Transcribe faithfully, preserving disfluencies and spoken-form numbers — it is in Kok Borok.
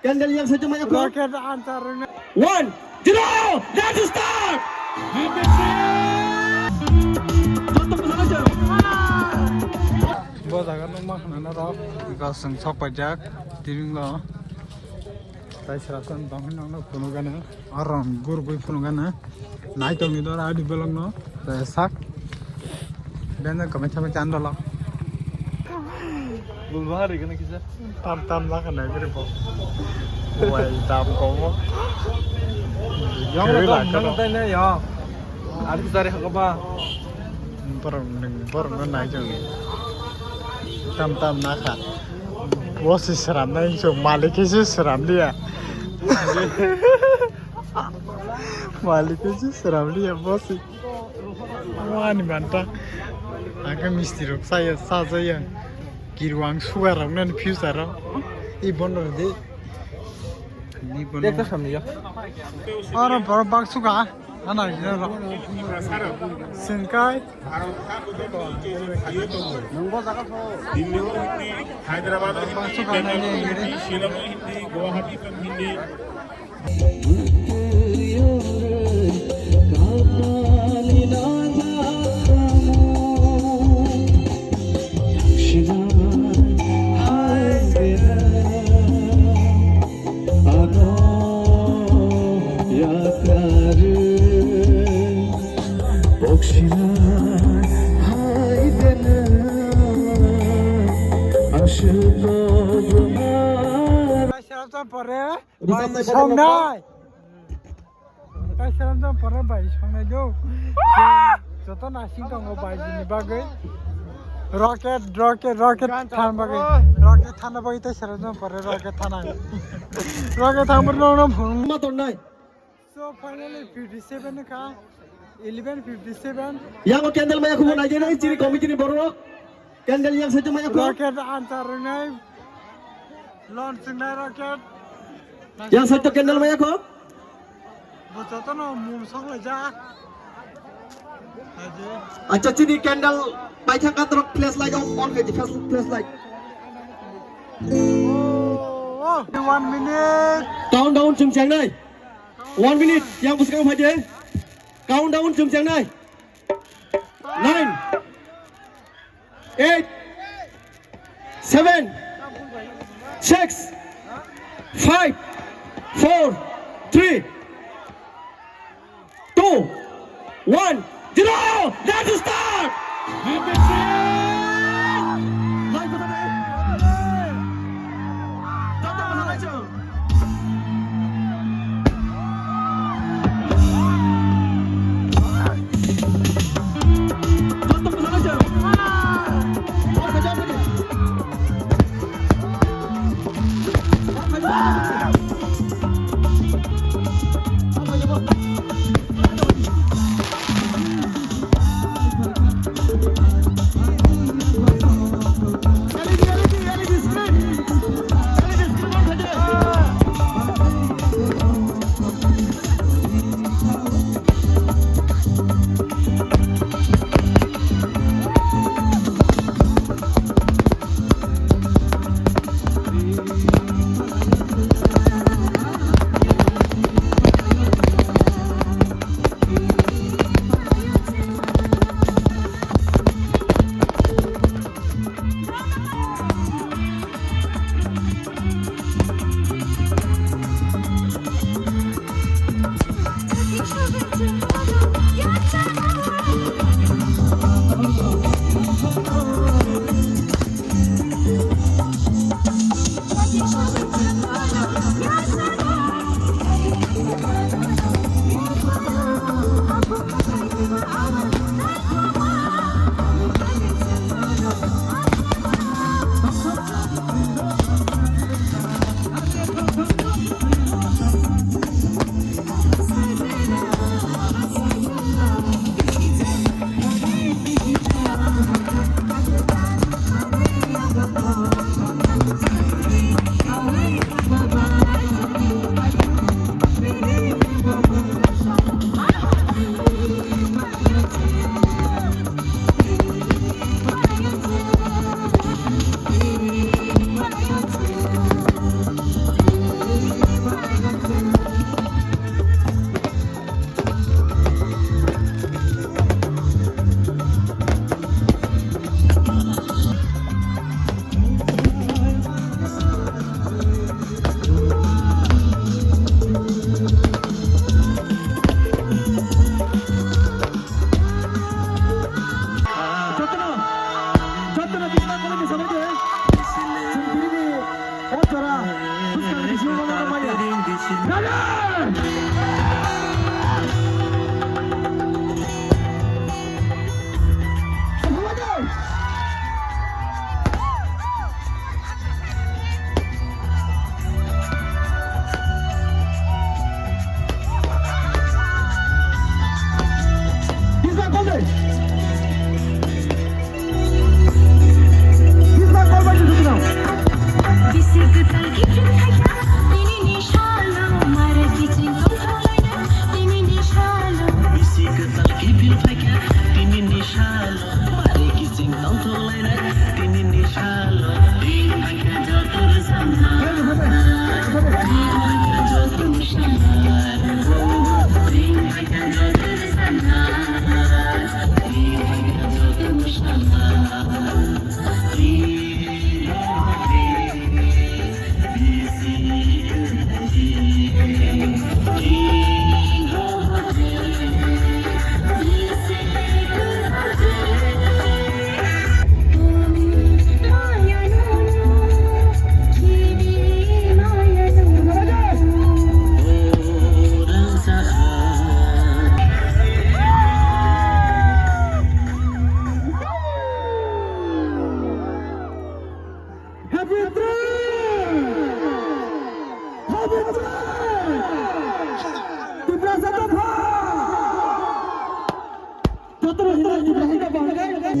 Candle yang sejak maya ko. Rocket answer na. One, zero, let's start. Joto bwsano se. Bo jaga no ma khna na rok. Gasung sok pajak tiring lo. Tai sera san tong hin no phunu gana. Arong gur gui phunu gana. Nai tong ni dor adi belong no. Te sak. Benda kami thame chan dolo. Bulbahari kena kisa. Tam tam la kana gre bo. Wai tam ko mo. Yang la tam nang tai na ya. Ari sari hakaba. Borok nung borok no nai jong. Tam tam na kha. Bo si sram nai so malik si sram dia. Malik se sram liya bosi. Wani manta. Aka misti rok saya sajaya. Kirwang sugar rok nani future rok. I bondo de. Ni bondo. Ekta samni ya. Oro bor bak suga. Ana jina rok. Singkai. Nungbo jaga tho. Delhi hindi, Hyderabad hindi, Bangalore hindi, Shillong hindi, Guwahati hindi. Pore. Bai songnai. Tai selam jang pore bai songnai do. Joto nasing tongo bai jini bagwi. Rocket, rocket, rocket than bagwi. Rocket than bagwi tai selam jang pore rocket than. Rocket than bor no no phung ma ton nai. So finally fifty seven ka. Eleven fifty seven. Yang candle maya kubo nai jai chini committee ni borok. Candle yang saja maya ko. Rocket answer nai. Launch nai rocket. Yang satu candle maya ko. Bo jotono mum sok laijak. Aje. Acha chini candle paithak katrok flashlight on, on kaji flash, flashlight. Oh, oh. One minute. Countdown chum chang nai. One minute. Yang buskang phaje. Countdown chum chang nai. Nine. Eight, seven, six, five, four, three, two, one, zero. Let's start. Bisi kwtal kiphil phaikha, tini ni salo, mare kiching tongthok lainai, tini ni salo. Bisi kwtal kiphil phaikha, tini ni salo, mare kiching tongthok lainai, tini ni salo. Tini phaikha joto rwchapna, tini phaikha joto mwsana, tini phaikha joto rwchapna, tini phaikha joto mwsana. Habitra! Habitra! Tiprasa dopha! Jotono hinwi Tiprasa dopha hwnwi.